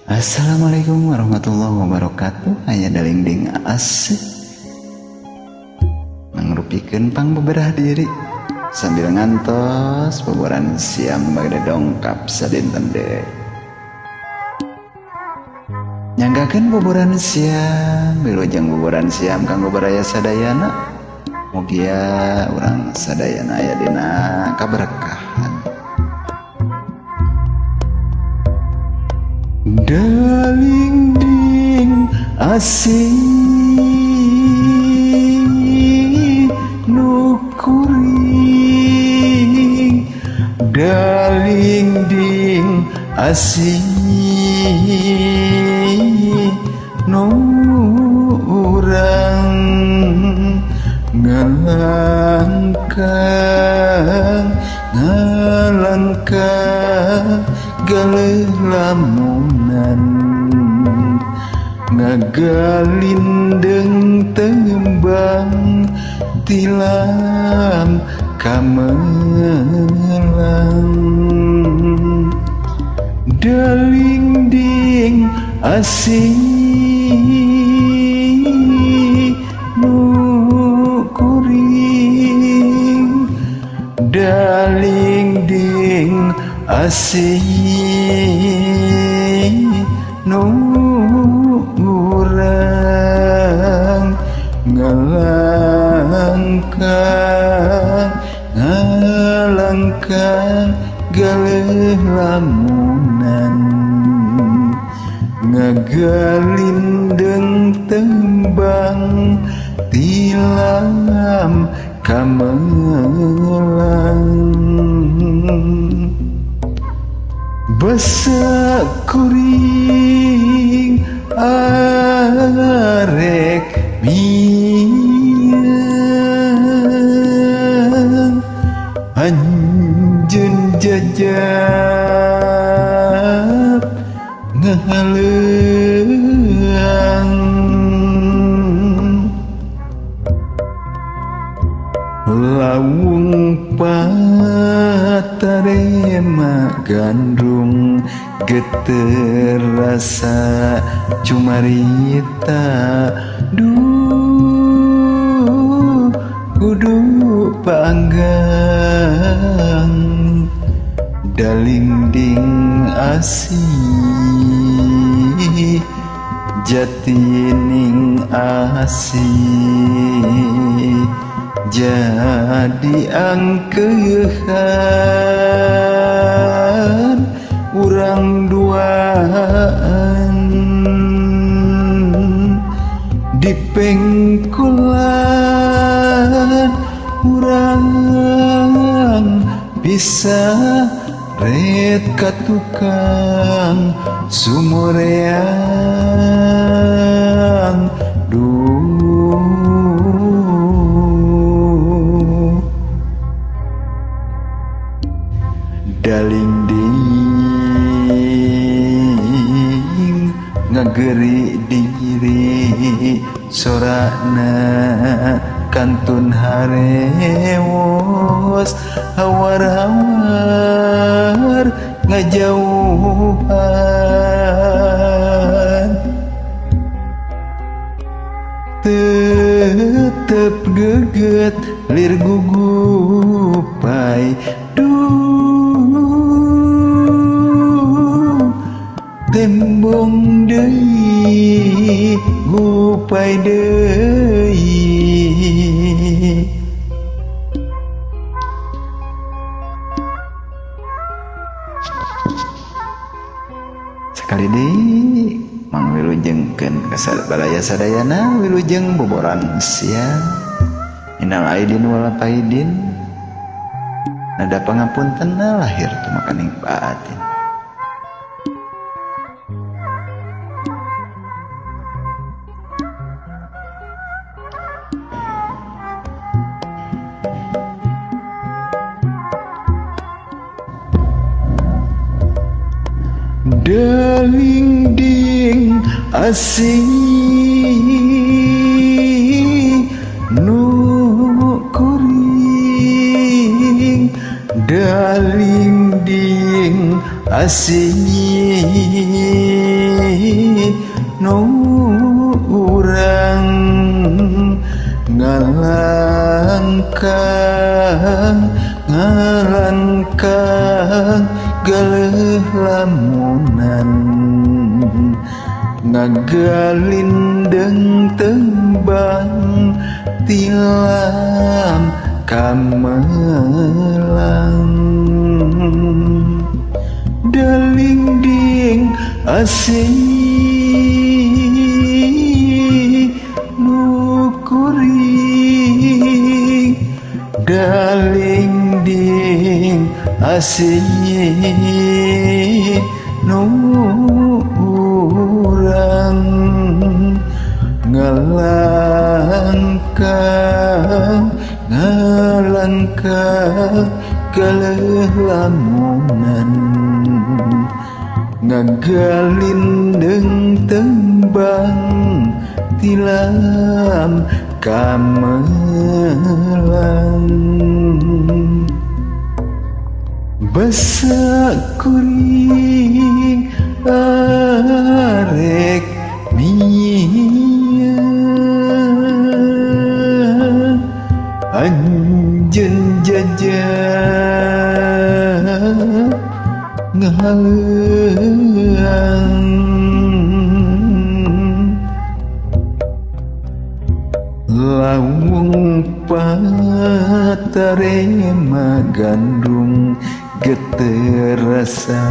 Assalamualaikum warahmatullahi wabarakatuh. Aya dalingding asik mangrupikeun pangbeberah diri sambil ngantos boboran siang bade dongkap sadinten deui. Nyanggakeun boboran siang, wilujeng boboran siang kanggo baraya sadayana. Mugia urang sadayana aya dina kaberkahan. Dalingding asih nu kuring, dalingding asih nu urang ngalangkang ngalangkang galeuh lamunan ngagalindeng tembang tilam kamelang. Dalingding asih nu kuring, dalingding asih nu urang ngalangkang ngalangkang galeuh lamunan ngagalindeng tembang tilam kamelang. Basa kuring arek miang anjeun jajab ngahaleuang. Lawung patarema gandrung geter rasa cumarita, duh kudu panggang. Dalingding asih jatining asih jadi angkeuhan urang duaan di pengkolan urang bisa ret ka tukang sumureang. Duh dalingding ngageri diri sorana kantun harewos hawar-hawar ngajauhan tetep geget lir gugupai, duh tembong deui gupai deui. Sekali deui mang wilujengkeun ka balaya sadayana wilujeng boboran siang. Minal aidin wal faidin, nada pangapunten lahir tumakaning batin. Dalingding asih nu kuring, Dalingding asih nu urang ngalangkang ngalangkang galeuh lamunan ngagalindeng tembang tilam kamelang. Dalingding asih nu kuring, dalingding asih nu urang ngalangkang ngalangkang galeuh lamunan ngagalindeng tembang tilam kamelang. Basa kuring arek mia anjeun jajah ngahaleang. Lawung patarema gandrung geter rasa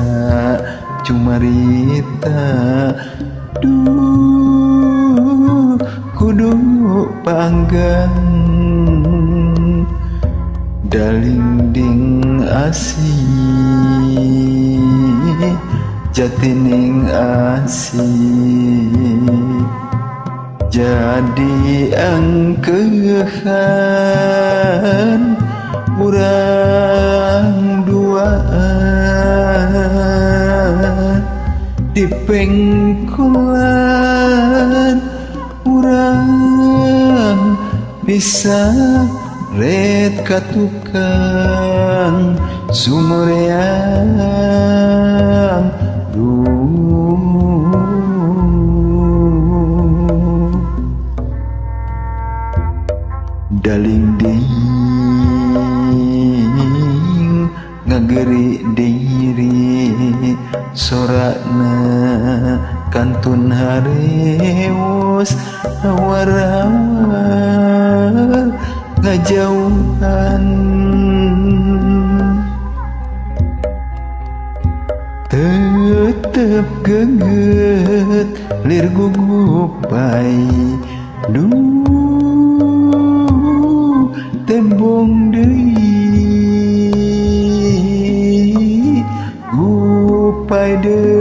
cumarita. Duh kudu panggang dalingding asih jatining asih jadi angkehan urang duaan di pengkolan urang bisa red ka tukang sumureang. Dalingding ngageri diri sorana kantun hareus hawar-hawar ngajauhan. Tetep geget lir gugupai duh tembong deui gupai deui.